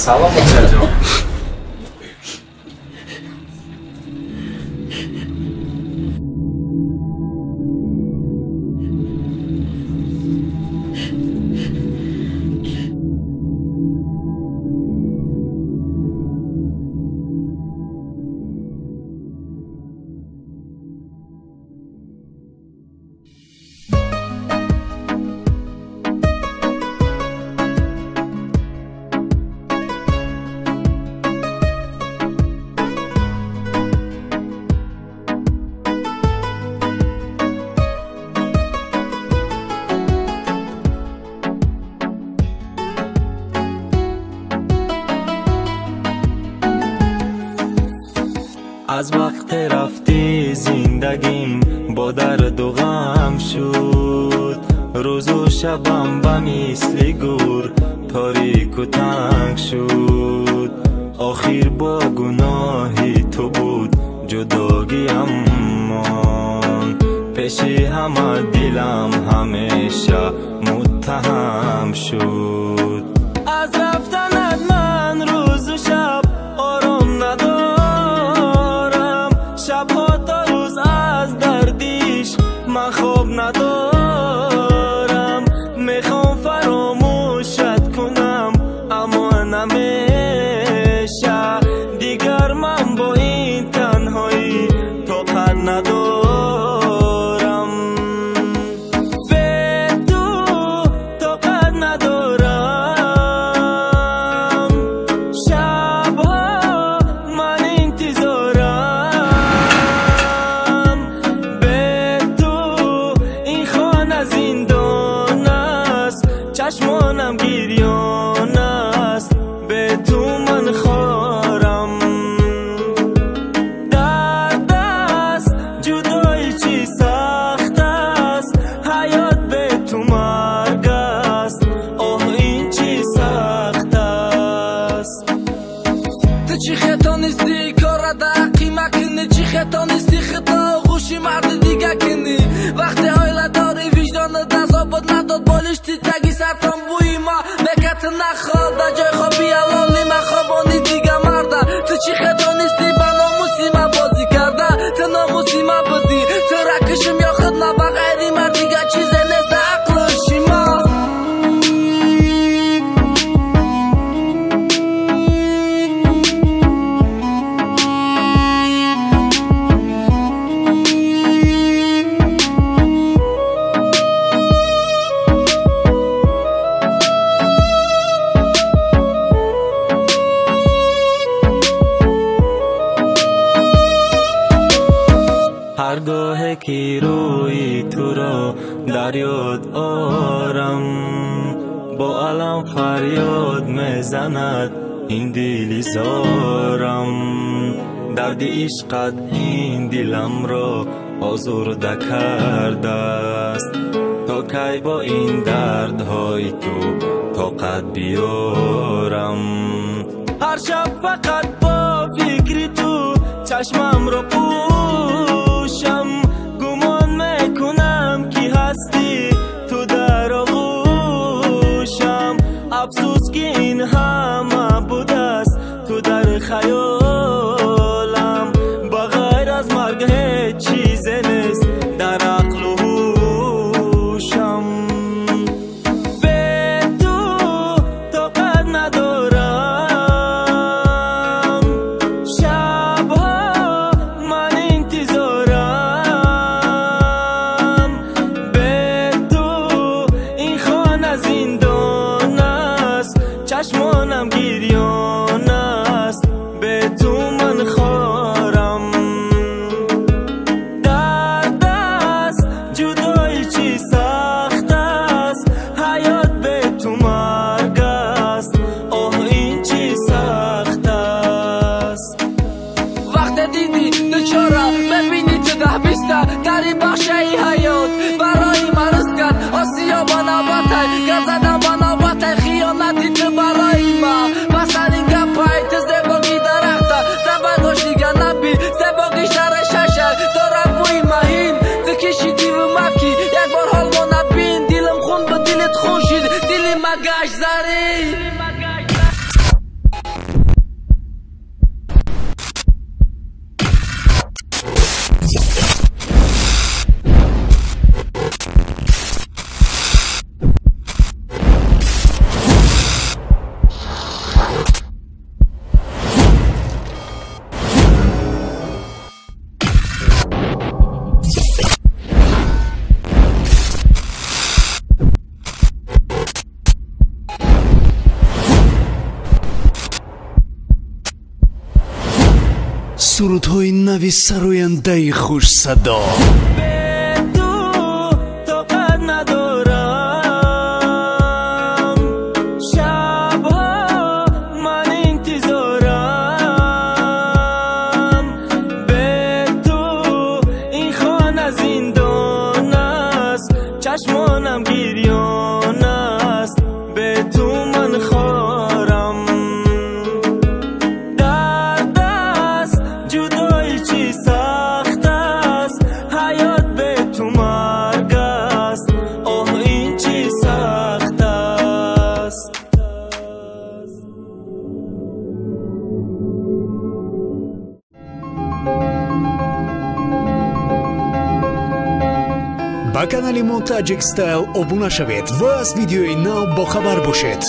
Салом, бачаҷон. Аз вақте рафтӣ зиндагим бо дарду ғам шуд, рӯзу шабам ба мисли гур торику танг шуд. Охир бо гуноҳи ту буд ҷудогиамон, пеши ҳама дилам ҳамеша муттаҳам шуд. Аз рафтанат ман рӯзу шаб ором надорам, шабҳо то рӯз аз дардиш ман хоб надорам. Мехом фаромӯшат кунам, аммо намеша. Дигар ман бо ин танҳоӣ тоқат надорам. Бе ту тоқат надорам, шабҳо ман интизорам. Бе ту ин хона зиндон аст, чашмонам гирён аст. Бе ту ман хорам. Дард аст, ҷудоӣ чӣ сахт аст, ҳаёт бе ту марг аст. Оҳ, ин чӣ сахт аст. Ту чӣ хетонистӣ кора да ақима кунӣ, чӣ хетонистӣ хито оғӯши марди дига кунӣ. Вақте оила дорӣ виҷдонат азобот надод, болишти таги сартон бӯи ма мекати нахоб. Дар ҷои хоби ҳалоли ма хобони дига марда. Ту чӣ хетонистӣ ба номуси ма бозӣ карда, ту номуси ма будӣ, ту ракишим ё худ на ба ғайри мар дига чизе нест дар ақлу ҳуши ма. Ҳар гоҳе ки рӯи туро дар ёд орам, бо алам фарёд мезанад ин дили зорам. Дарди ишқат ин диламро озурда кардааст, то кай бо ин дардҳои ту тоқат биёрам. Ҳар шаб фақат бо фикри ту чашмамро пӯшам, гумон мекунам ки ҳастӣ ту дар оғӯшам. Афсӯс ки ин ҳама будааст ту дар хаёлам, ба ғайр аз марг ҳеҷ чизе нест дар ақлу ҳушам. Бе ту тоқат надорам, шабҳо Сурудҳои нави сарояндаи хушсадо. Бе ту тоқат надорам, шабҳо ман интизорам. Бе ту ин хона зиндон аст, чашмонам гирён аст, бе ту ман хорам. Дард аст, ҷудоӣ чӣ сахт аст, ҳаёт бе ту марг аст, оҳ, ин чӣ сахт аст. Ба канали мо Таджик Стайл обуна шавед ва аз видеои нав бохабар бошед.